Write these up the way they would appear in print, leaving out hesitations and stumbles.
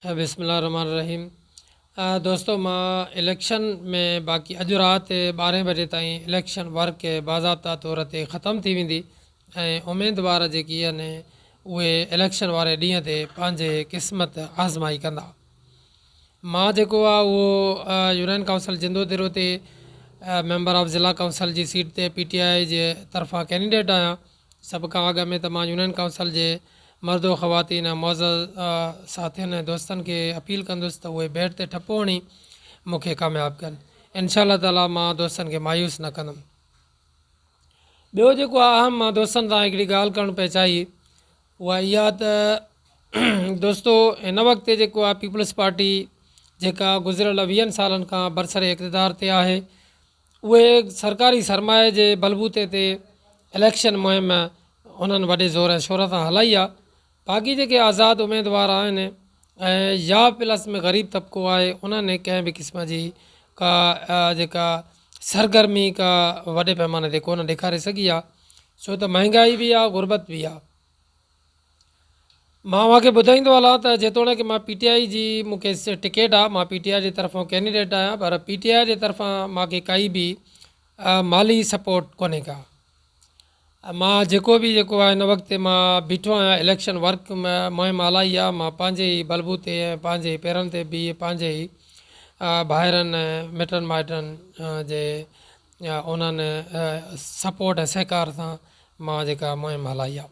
بسم الله الرحمن الرحيم دوستو مان اليڪشن ۾ باقي اڄ رات ٻارهين بجي تائين اليڪشن ورڪ باضابطا طور تي ختم ٿي ويندي ۽ اميدوار جيڪي آهن اهي اليڪشن واري ڏينهن تي پنهنجي قسمت آزمائي ڪندا مان جيڪو آهي اهو يونين ڪائونسل جندو ديرو تي ميمبر آف ضلع ڪائونسل جي سيٽ تي پي ٽي آء جي طرفان ڪينڊيڊيٽ آهيان سڀ کان اڳ ۾ ته مان يونين ڪائونسل جي مرد و خواتين ۽ معزز ساٿين ۽ دوستن کي اپيل ڪندس ته اهي بيٽ تي ٺپو هڻي مون کي ڪامياب ڪن. انشاء الله تعاليٰ مان دوستن کي مايوس نه ڪندم. ٻيو جيڪو آهي اهم مان دوستن سان هڪڙي ڳالهه ڪرڻ پئي چاهي اها اها ته دوستو هن وقت جيڪو آهي پيپلز پارٽي جيڪا گذريل ويهن سالن کان برسر اقتدار تي آهي اهي سرڪاري سرمائي جي بلبوتي تي اليڪشن مهم انهن وڏي زور ۽ شور سان هلائي آ باقي جيڪي آزاد اميدوار آهن ۽ يا پلس ۾ غريب طبقو آهي انهن ڪنهن به قسم جي ڪا جيڪا سرگرمي ڪا وڏي پيماني تي ڪونه ڏيکاري سگهي آ ڇو ته مهنگائي به آ غربت به آ. مان اوهان کي ٻڌائيندو هلان ته جيتوڻيڪ مان پي ٽي آء جي مون کي ٽڪيٽ آ مان پي ٽي آء جي طرفان ڪينڊيڊيٽ آهيان پر پي ٽي آء جي طرفان مان کي ڪائي به مالي سپورٽ ڪونهي ڪا مان جيڪو به جيڪو آهي هن وقت مان بيٺو آهيان اليڪشن ورڪ مهم هلائي آ مان پنهنجي ئي بلبوتي ۽ پنهنجي ئي پيرن تي بيهي پنهنجي ئي ڀائرن ۽ مٽن مائٽن جي انهن سپورٽ ۽ سهڪار سان مان جيڪا مهم هلائي آ.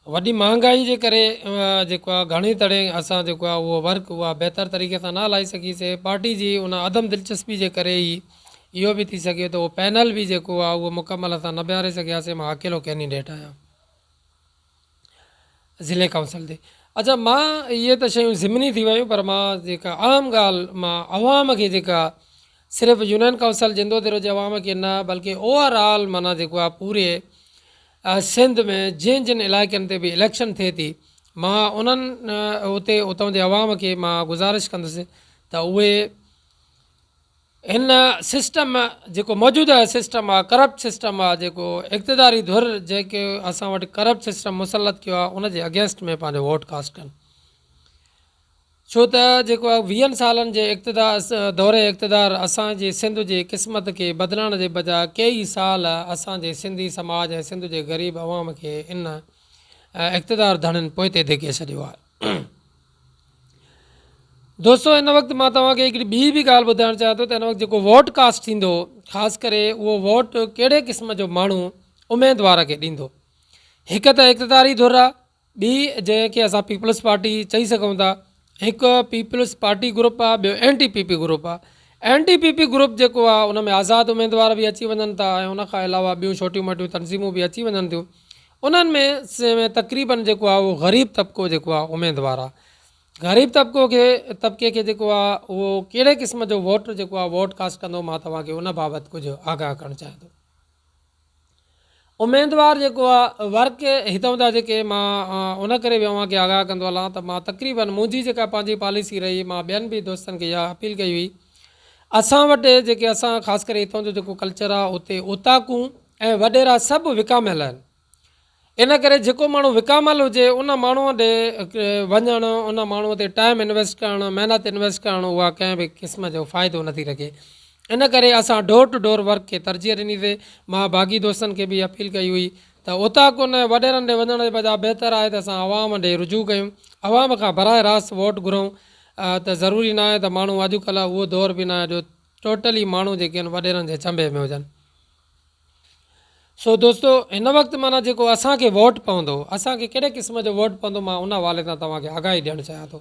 وڏي مهانگائي جي ڪري جيڪو آهي گهڻي تڙي اسان جيڪو آهي اهو ورڪ اها بهتر طريقي سان نه هلائي سگهيسي پارٽي جي ان عدم دلچسپي جي ڪري ئي اهو به ٿي سگهيو ته اهو پينل به جيڪو آهي اهو مڪمل اسان نه بيهاري سگهياسي مان اڪيلو ڪينڊيڊيٽ آهيان ضلعي ڪائونسل تي اچھا مان اهي ته شيون ضمني ٿي ويون پر مان جيڪا اهم ڳالهه مان عوام کي جيڪا صرف يونين ڪائونسل جندو ديرو جي عوام کي نه بلڪه اوور آل معنيٰ جيڪو آهي پوري سنڌ ۾ جن جن علائقن تي به اليڪشن ٿئي ٿي مان انهن اتي اتان جي عوام کي مان گذارش ڪندس ته اهي هن سسٽم جيڪو موجوده سسٽم آهي ڪرپٽ سسٽم آهي جيڪو اقتداري ڌر جيڪي اسان وٽ ڪرپٽ سسٽم مسلط ڪيو آهي ان جي اگينسٽ ۾ پنهنجو ووٽ ڪاسٽ ڪن ڇو ته جيڪو آهي ويهن سالن جي اقتدار دور اقتدار اسان جي سنڌ جي قسمت کي بدلڻ جي بجاء ڪيئي سال اسان جي سنڌي سماج ۽ سنڌ جي غريب عوام کي ان اقتدار ڌڻين پوئتي ڌڪي ڇڏيو آهي. دوستو هن وقت مان توهان کي هڪڙي ٻي به ڳالهه ٻڌائڻ چاهيان ٿو ته هن وقت جيڪو ووٽ ڪاسٽ ٿيندو خاص ڪري اهو ووٽ ڪهڙي قسم جو ماڻهو اميدوار کي ڏيندو هڪ ته اقتداري ڌر آهي ٻي جنهن کي اسان پيپلز پارٽي چئي سگهون ٿا هڪ پيپلز پارٽي گروپ آهي ٻيو اين ٽي پي پي گروپ آهي اين ٽي پي پي گروپ جيڪو آهي ان ۾ آزاد اميدوار به اچي وڃن ٿا ۽ ان کان علاوه ٻيون ڇوٽيون موٽيون تنظيمون به اچي وڃن ٿيون انهن ۾ تقريبن جيڪو آهي اهو غريب طبقو جيڪو آهي اميدوار آهي غريب طبقو کي طبقي کي جيڪو آهي اهو ڪهڙي قسم جو ووٽ جيڪو آهي ووٽ ڪاسٽ ڪندو مان توهان کي ان بابت ڪجهه آگاهه ڪرڻ چاهيان ٿو اميدوار جيڪو آ ورڪ هتئون جا جيڪي مان ان ڪري به اوهان کي آگاهه ڪندو هلان ته مان تقريبن منهنجي جيڪا پنهنجي پاليسي رهي مان ٻين به دوستن کي اها اپيل ڪئي هئي اسان وٽ جيڪي اسان خاص ڪري هتئون جو جيڪو ڪلچر آ اتي اوطاقون ۽ وڏيرا سڀ وڪاميل آهن ان ڪري جيڪو ماڻهو وڪامل هجي ان ماڻهوء ڏي وڃڻ ان ماڻهوء تي ٽائيم انويسٽ ڪرڻ محنت انويسٽ ڪرڻ اها ڪنهن به قسم جو فائدو نٿي رکي ان ڪري اسان ڊور ٽو ڊور ورڪ کي ترجيح ڏني سي مان باقي دوستن کي به اپيل ڪئي هئي ته اوطاقن ۽ وڏيرن ڏي وڃڻ جي بجاء بهتر آهي ته اسان عوام ڏي رجوع ڪيون عوام کان براهه راست ووٽ گهرون ته ضروري ناهي ته ماڻهو اڄڪلهه اهو دور به ناهي جو ٽوٽلي ماڻهو جيڪي آهن وڏيرن جي چنبي ۾ هجن. سو دوستو هن وقت معنيٰ جيڪو اسان کي ووٽ پوندو اسان کي ڪهڙي قسم جو ووٽ پوندو مان ان حوالي سان توهان کي آگاهي ڏيڻ چاهيان ٿو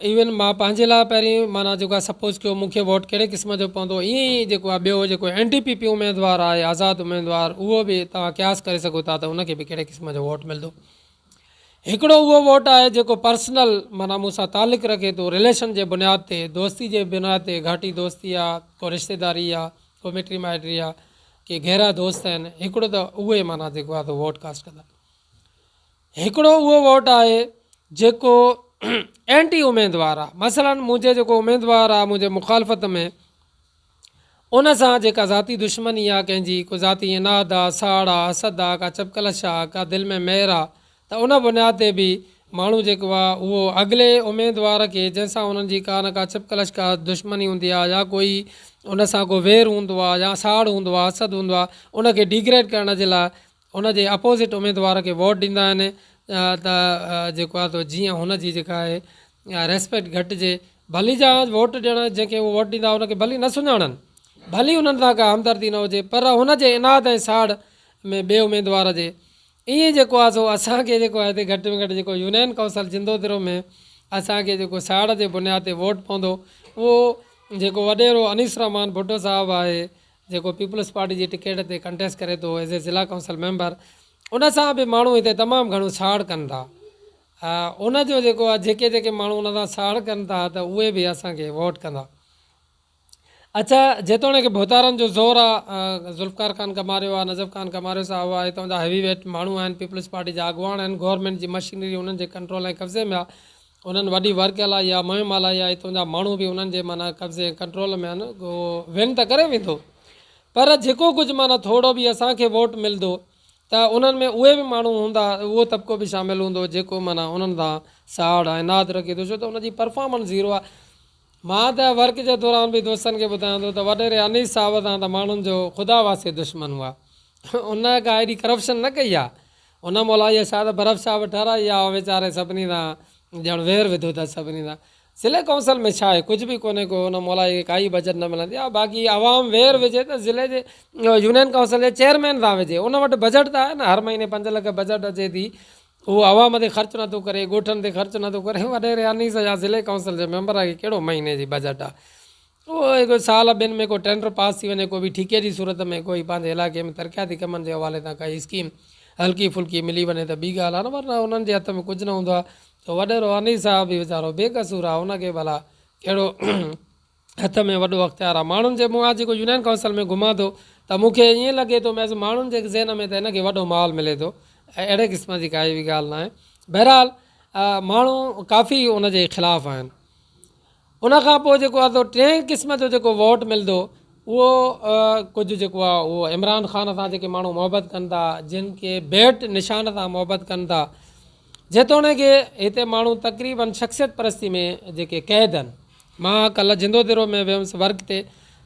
ايون مان پنهنجي لاء پهرين معنيٰ جيڪو آهي سپوز ڪيو مون کي ووٽ ڪهڙي قسم جو پوندو ائين ئي جيڪو آهي ٻيو جيڪو اين ڊي پي پي اميدوار آهي آزاد اميدوار اهو به توهان قياس ڪري سگهو ٿا ته ان کي به ڪهڙي قسم جو ووٽ ملندو هڪڙو اهو ووٽ آهي جيڪو پرسنل معنيٰ مون سان تعلق رکي ٿو رليشن جي بنياد تي دوستي جي بنياد تي گهاٽي دوستي آ ڪو رشتيداري آ ڪو مٽي مائٽي آ ڪي گهرا دوست آهن هڪڙو ته اهي معنيٰ جيڪو آ سو ووٽ ڪاسٽ ڪندا هڪڙو اهو ووٽ آهي جيڪو اينٽي اميدوار آ مثلا منهنجي جيڪو اميدوار آ منهنجي مخالفت ۾ ان سان جيڪا ذاتي دشمني آ، ڪنهن جي ڪو ذاتي عناد آ، ساڙ آ، حسد آ، ڪا چپقلش آ، ڪا دل ۾ مير آ ته ان بنياد تي به ماڻهو جيڪو آ اهو اڳلي اميدوار کي جنهن سان انهن جي ڪا نه ڪا ڇپڪلش ڪا دشمني هوندي آ يا ڪوئي ان سان ڪو وير هوندو آ يا ساڙ هوندو آ حسد هوندو آ ان کي ڊيگريڊ ڪرڻ جي لاء ان جي اپوزٽ اميدوار کي ووٽ ڏيندا آهن ته جيڪو آهي سو جيئن هن جي جيڪا آهي ريسپيڪٽ گهٽجي ڀلي جا ووٽ ڏيڻ جنهن کي هو ووٽ ڏيندا ان کي ڀلي نه سڃاڻن ڀلي انهن سان ڪا همدردي نه هجي پر هن جي عناد ۽ ساڙ ۾ ٻئي اميدوار جي ائين جيڪو آهي سو اسان کي جيڪو آهي هتي گهٽ ۾ گهٽ جيڪو يونين ڪائونسل جندودرو ۾ اسان کي جيڪو ساڙ جي بنياد تي ووٽ پوندو اهو جيڪو وڏيرو انيس الرحمان ڀٽو صاحب آهي جيڪو پيپلز پارٽي جي ٽڪيٽ تي ڪنٽيسٽ ڪري ٿو ايز اي ضلع ڪائونسل ميمبر ان سان به ماڻهو هتي تمام گهڻو ساڙ ڪن ٿا ان جو جيڪو آهي جيڪي جيڪي ماڻهو ان سان ساڙ ڪن ٿا ته اهي به اسان کي ووٽ ڪندا. اڇا جيتوڻيڪ ڀوتارن جو زور آ ذوالفقار خان ڪماريو آ نجف خان ڪماريو صاحب آ هتان جا هيوي ويٽ ماڻهو آهن پيپلز پارٽي جا اڳواڻ آهن گورنمينٽ جي مشينري انهن جي ڪنٽرول ۽ قبضي ۾ آ انهن وڏي ورڪ هلائي آ، مهم هلائي آ، اتون جا ماڻهو به انهن جي معنيٰ قبضي ۽ ڪنٽرول ۾ آهن، اهو ون ته ڪري ويندو پر جيڪو ڪجهه معنيٰ ٿورو به اسان کي ووٽ ملندو ته انهن ۾ اهي به ماڻهو هوندا، اهو طبقو به شامل هوندو جيڪو معنيٰ انهن سان ساڙ ۽ ناد رکي ٿو ڇو ته ان جي پرفارمنس زيرو آ. مان ته ورڪ جي دوران به دوستن کي ٻڌايان ٿو ته وڏيري انيس صاحب سان ته ماڻهن جو خدا واسطي دشمن هئا، ان ڪا ايڏي ڪرپشن نه ڪئي آ، ان مولائيء ڇا ته برف شاهه به ٺهرائي آ، ويچاري سڀني سان ڄڻ وير وڌو اٿس سڀني سان. ضلعي ڪائونسل ۾ ڇا آهي، ڪجهه به ڪونهي ڪو، ان مولائيء کي ڪائي بجيٽ نه ملندي آ، باقي عوام وير وجهي ته ضلعي جي يونين ڪائونسل جي چيئرمين سان وجهي، ان وٽ بجيٽ ته آهي نه، هر مهيني 5 لک بجيٽ اچي ٿي، اهو عوام تي خرچ نٿو ڪري، ڳوٺن تي خرچ نٿو ڪري، وڏيري انيس يا ضلعي ڪائونسل جي ميمبر کي ڪهڙو مهيني جي بجيٽ آ. اهو هڪ سال ٻن ۾ ڪو ٽينڊر پاس ٿي وڃي ڪو به ٺيڪي جي صورت ۾ ڪوئي پنهنجي علائقي ۾ ترقياتي ڪمن جي حوالي سان ڪائي اسڪيم هلڪي ڦلڪي ملي وڃي ته ٻي ڳالهه آهي نه ورنه انهن جي هٿ ۾ ڪجهه نه هوندو آهي ته وڏيرو انيس صاحب به ويچارو بي قصور آهي ان کي ڀلا ڪهڙو هٿ ۾ وڏو اختيار آهي ماڻهن جي مون آء جيڪو يونين ڪائونسل ۾ گهمان ٿو ته مون کي ائين لڳي ٿو محض ماڻهن جي ذهن ۾ ته هن کي وڏو مال ملي ٿو ۽ اهڙي قسم جي ڪائي به ڳالهه ناهي بهرحال ماڻهو ڪافي ان جي خلاف آهن. ان کان پوء جيڪو آهي سو ٽئين قسم جو جيڪو ووٽ ملندو اهو ڪجهه جيڪو آهي اهو عمران خان سان جيڪي ماڻهو محبت ڪن ٿا جن کي بيٽ نشان سان محبت ڪن ٿا جيتوڻيڪ هتي ماڻهو تقريبن شخصيت پرستي ۾ جيڪي قيد آهن مان ڪلهه جندو ديرو ۾ ويم ورڪ تي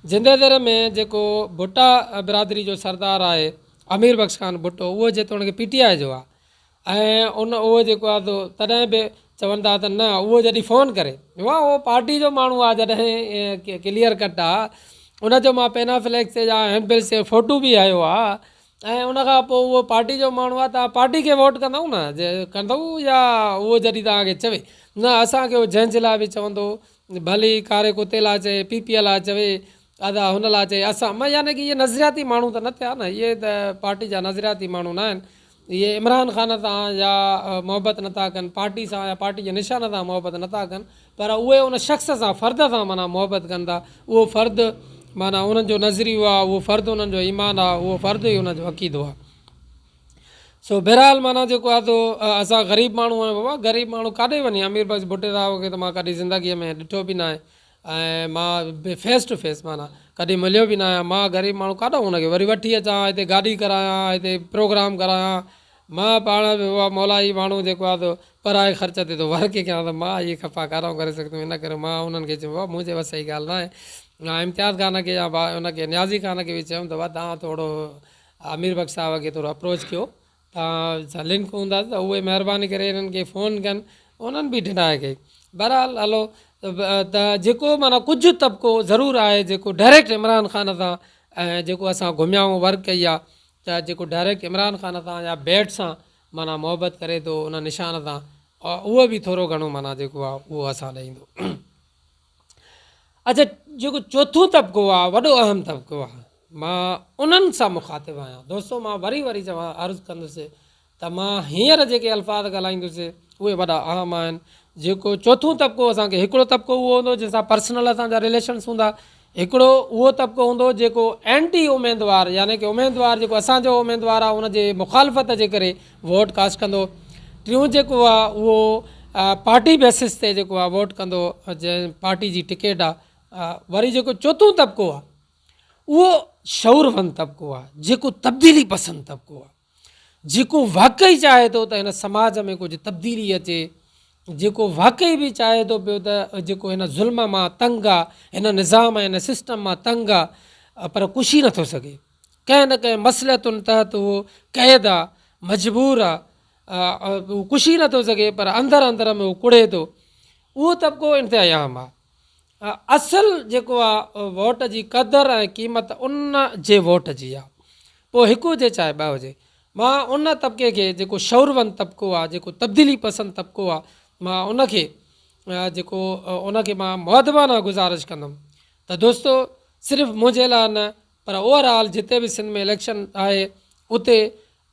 جندي ديري ۾ جيڪو ڀٽا برادري جو سردار آهي امير بخش خان ڀٽو اهو جيتوڻيڪ پي ٽي آء جو آهي ۽ ان اهو جيڪو آهي سو تڏهن به چون ٿا ته نه اهو جڏهن فون ڪري واهه اهو پارٽي جو ماڻهو آهي جڏهن ڪليئر ڪٽ آهي ان جو مان پينا فليڪس تي يا هينڊ بلز تي فوٽو به هنيو آهي ۽ ان کان پوء اهو پارٽي جو ماڻهو آهي توهان پارٽي کي ووٽ ڪندؤ نه جي ڪندؤ يا اهو جڏهن توهان کي چوي نه اسان کي اهو جنهن جي لاء به چوندو ڀلي ڪاري ڪتي لاء چئي پي پي لاء چوي ادا هن لاء چئي اسان مان يعني ڪي اهي نظرياتي ماڻهو ته نه ٿيا نه اهي ته پارٽي جا نظرياتي ماڻهو نه آهن اهي عمران خان سان يا محبت نه ٿا ڪن پارٽي سان يا پارٽي جي نشان سان محبت نه ٿا ڪن پر اهي ان شخص سان فرد سان معنيٰ محبت ڪن ٿا اهو فرد معنيٰ انهن جو نظريو آهي اهو فرد انهن جو ايمان آهي اهو فرد ئي انهن جو عقيدو آهي سو بهرحال معنيٰ جيڪو آهي سو اسان غريب ماڻهو آهيون بابا غريب ماڻهو ڪاڏي وڃي امير بخش ڀٽي صاحب کي ته مان ڪڏهن زندگيء ۾ ڏٺو به ناهي ۽ مان به فيس ٽو فيس معنيٰ ڪڏهن مليو به ناهيان مان غريب ماڻهو ڪاڏو هن کي وري وٺي اچان هتي گاڏي ڪرايان هتي پروگرام ڪرايان مان پاڻ به اها مولائي ماڻهو جيڪو آهي سو پرائي خرچ تي ٿو ورڪ ڪيان ته مان اهي خفا ڪارائون ڪري سگهندم ان ڪري مان انهن کي چيم بابا منهنجي وس جي ڳالهه ناهي مان امتياز خان کي يا ان کي نيازي خان کي به چيم ته بابا توهان ٿورو امير بخش صاحب کي ٿورو اپروچ ڪيو توهان سان لنڪ هوندا ته اهي مهرباني ڪري انهن کي فون ڪن انهن به ڊنائي ڪئي بهرحال هلو ته جيڪو معنيٰ ڪجهه طبقو ضرور آهي جيڪو ڊائريڪٽ عمران خان سان ۽ جيڪو اسان گهميا آهيون ورڪ ڪئي آهي ته جيڪو ڊائريڪٽ عمران خان سان يا بيٽ سان معنيٰ محبت ڪري ٿو ان نشان سان اهو به ٿورو گهڻو معنيٰ جيڪو آهي اهو اسان ڏي ايندو. اچا جيڪو چوٿون طبقو آ وڏو اهم طبقو آ مان انهن سان مخاطب آهيان دوستو مان وري وري چوان عرض ڪندس ته مان هينئر جيڪي الفاظ ڳالهائيندس اهي وڏا اهم آهن جيڪو چوٿون طبقو اسان کي هڪڙو طبقو اهو هوندو جنهن سان پرسنل اسان جا رليشنس هوندا هڪڙو اهو طبقو هوندو جيڪو اينٽي اميدوار يعني ڪي اميدوار جيڪو اسان جو اميدوار آهي ان جي مخالفت جي ڪري ووٽ ڪاسٽ ڪندو ٽيون جيڪو آهي اهو پارٽي بيسس تي جيڪو آهي ووٽ ڪندو جنهن پارٽي جي ٽڪيٽ آهي وري جيڪو چوٿون طبقو آهي اهو شعور وند طبقو آهي جيڪو تبديلي پسند طبقو آهي. جيڪو واقعي چاهي ٿو ته هن سماج ۾ ڪجهه تبديلي اچي، جيڪو واقعي به چاهي ٿو پيو ته جيڪو هن ظلم مان تنگ آ، هن نظام ۽ هن سسٽم مان تنگ آ پر ڪشي نٿو سگهي، ڪنهن نه ڪنهن مصلحتن تحت اهو قيد آ، مجبور آ، اهو ڪشي نٿو سگهي پر اندر اندر ۾ اهو ڪڙهي ٿو، اهو طبقو انتهائي اهم آ. اصل جيڪو آ ووٽ جي قدر ۽ قيمت ان جي ووٽ جي آ، پوء هڪ هجي چاهي ٻه هجي. مان ان طبقي کي جيڪو شعوروند طبقو آ، جيڪو تبديلي پسند طبقو آ، مان ان کي جيڪو ان کي مان مؤدبانه گذارش ڪندم ته دوستو صرف منهنجي لاء نه پر اوور آل جتي به سنڌ ۾ اليڪشن آهي اتي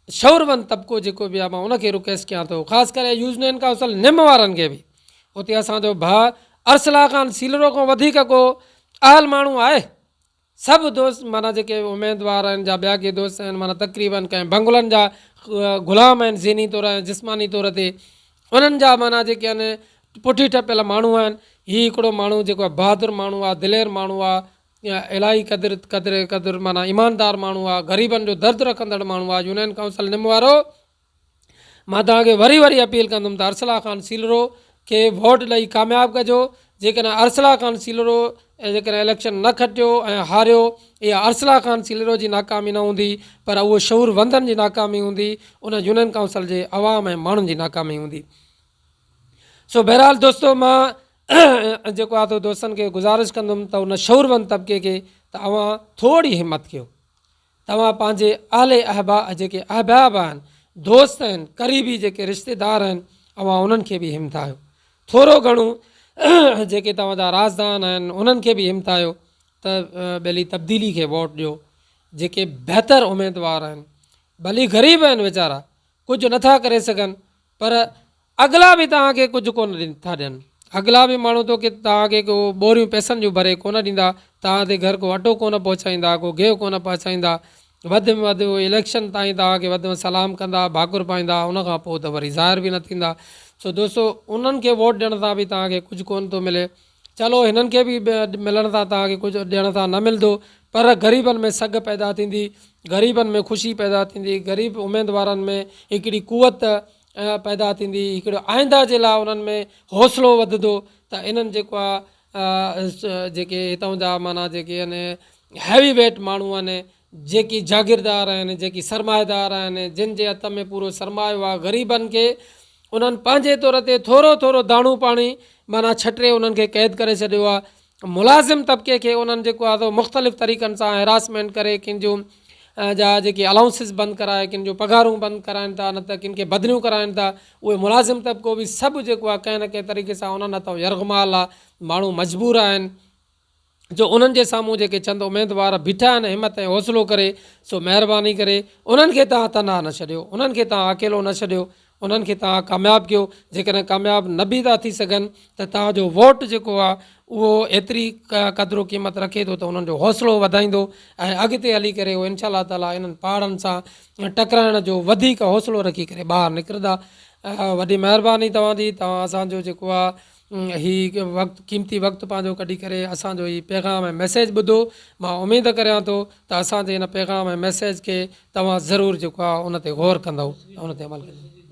شعوروند طبقو جيڪو به آ مان ان کي رڪويسٽ ڪيان ٿو خاص ڪري يونين ڪائونسل نم وارن کي به اتي اسان جو ڀاء ارسلا خان سيلرو کان وڌيڪ ڪو اهل ماڻهو آهي؟ سڀ دوست معنيٰ جيڪي اميدوار آهن جا ٻيا ڪي دوست آهن معنيٰ تقريبن ڪنهن بنگلن جا غلام آهن ذهني طور ۽ جسماني طور تي انهن جا معنيٰ جيڪي آهن پٺي ٺپيل ماڻهو آهن هي هڪڙو ماڻهو جيڪو آهي بهادر ماڻهو آهي دلير ماڻهو آهي الاهي قدر قدر قدر معنيٰ ايماندار ماڻهو آهي غريبن جو درد رکندڙ ماڻهو آهي يونين ڪائونسل نم وارو مان توهان کي وري وري اپيل ڪندم ته ارسلا خان سيلرو کي ووٽ ڏئي ڪامياب ڪجو جيڪڏهن ارسلا خان سيلرو جيڪڏهن اليڪشن نه کٽيو ۽ هاريو اها ارسلا خان سيلرو جي ناڪامي نه هوندي پر اهو شعور وندن جي ناڪامي هوندي ان يونين ڪائونسل جي عوام ۽ ماڻهن جي ناڪامي هوندي سو بهرحال دوستو مان جيڪو آ تو دوستن کي گذارش ڪندم ته ان شعور وند طبقي کي ته اوهان ٿوري همت ڪيو توهان پنهنجي اهل احبا جيڪي احباب آهن، دوست آهن، قريبي جيڪي رشتيدار آهن، اوهان انهن کي به همٿايو. ٿورو گهڻو جيڪي توهان جا رازدان آهن، انهن کي به همٿايو ته ٻيلي تبديلي کي ووٽ ڏيو. جيڪي بهتر اميدوار آهن، ڀلي غريب آهن ويچارا، ڪجهه نٿا ڪري سگهن، پر اڳلا به توهان کي ڪجهه ڪونه ٿا ڏين. اڳلا به ماڻهو توکي توهان کي ڪو ٻوريون پئسن جون ڀري ڪونه ڏيندا، توهان تي گهر ڪو اٽو ڪونه پهچائيندا، ڪو گيهه ڪونه پهچائيندا. وڌ ۾ وڌ اهي اليڪشن تائين توهان کي وڌ ۾ سلام ڪندا، ڀاڪر پائيندا، ان کان پوء ته وري ظاهر به نه ٿيندا. سو دوستو انهن کي ووٽ ڏيڻ سان به توهان کي ڪجهه ڪونه ٿو ملي. چلو هنن کي به ملڻ سان توهان کي ڪجهه ڏيڻ سان نه ملندو پر غريبن ۾ سگهه پيدا ٿيندي، غريبن ۾ خوشي پيدا ٿيندي، غريب اميدوارن ۾ هڪڙي قوت پيدا ٿيندي، هڪڙو آئنده جي لاء انهن ۾ حوصلو وڌندو ته انهن جيڪو آهي جيڪي هتان جا معنيٰ جيڪي آهن هيوي ويٽ ماڻهو آهن جيڪي جاگيردار آهن جيڪي سرمائيدار آهن جن جي هٿ ۾ پورو سرمايو آهي غريبن کي انهن پنهنجي طور تي ٿورو ٿورو داڻو پاڻي معنيٰ ڇٽي انهن کي قيد ڪري ڇڏيو آهي ملازم طبقي کي انهن جيڪو آهي سو مختلف طريقن سان هراسمينٽ ڪري ڪن جون جا جيڪي الائونسز بند ڪرائي ڪن جون پگهارون بند ڪرائن ٿا نه ته ڪن کي بدليون ڪرائن ٿا اهي ملازم طبقو به سڀ جيڪو آهي ڪنهن نه ڪنهن طريقي سان انهن هٿان يرغمال آهي ماڻهو مجبور آهن جو انهن جي سامهون جيڪي چند اميدوار بيٺا آهن همت ۽ حوصلو ڪري سو مهرباني ڪري انهن کي توهان تنها نه ڇڏيو انهن کي توهان اڪيلو نه ڇڏيو انهن کي توهان ڪامياب ڪيو جيڪڏهن ڪامياب نه به ٿا ٿي سگهن ته توهان جو ووٽ جيڪو آهي اهو ايتري قدر و قيمت رکي ٿو ته انهن جو حوصلو وڌائيندو ۽ اڳتي هلي ڪري اهي انشاء الله تعالٰي انهن پهاڙن سان ٽڪرائڻ جو وڌيڪ حوصلو رکي ڪري ٻاهر نڪرندا وڏي مهرباني توهان جي توهان اسان جو جيڪو آهي هي وقت قيمتي وقت پنهنجو ڪڍي ڪري اسان جو هي پيغام ۽ ميسيج ٻڌو مان اميد ڪريان ٿو ته اسان جي هن پيغام ۽ ميسيج کي توهان ضرور جيڪو آهي ان تي غور ڪندؤ ۽ ان تي عمل ڪندؤ.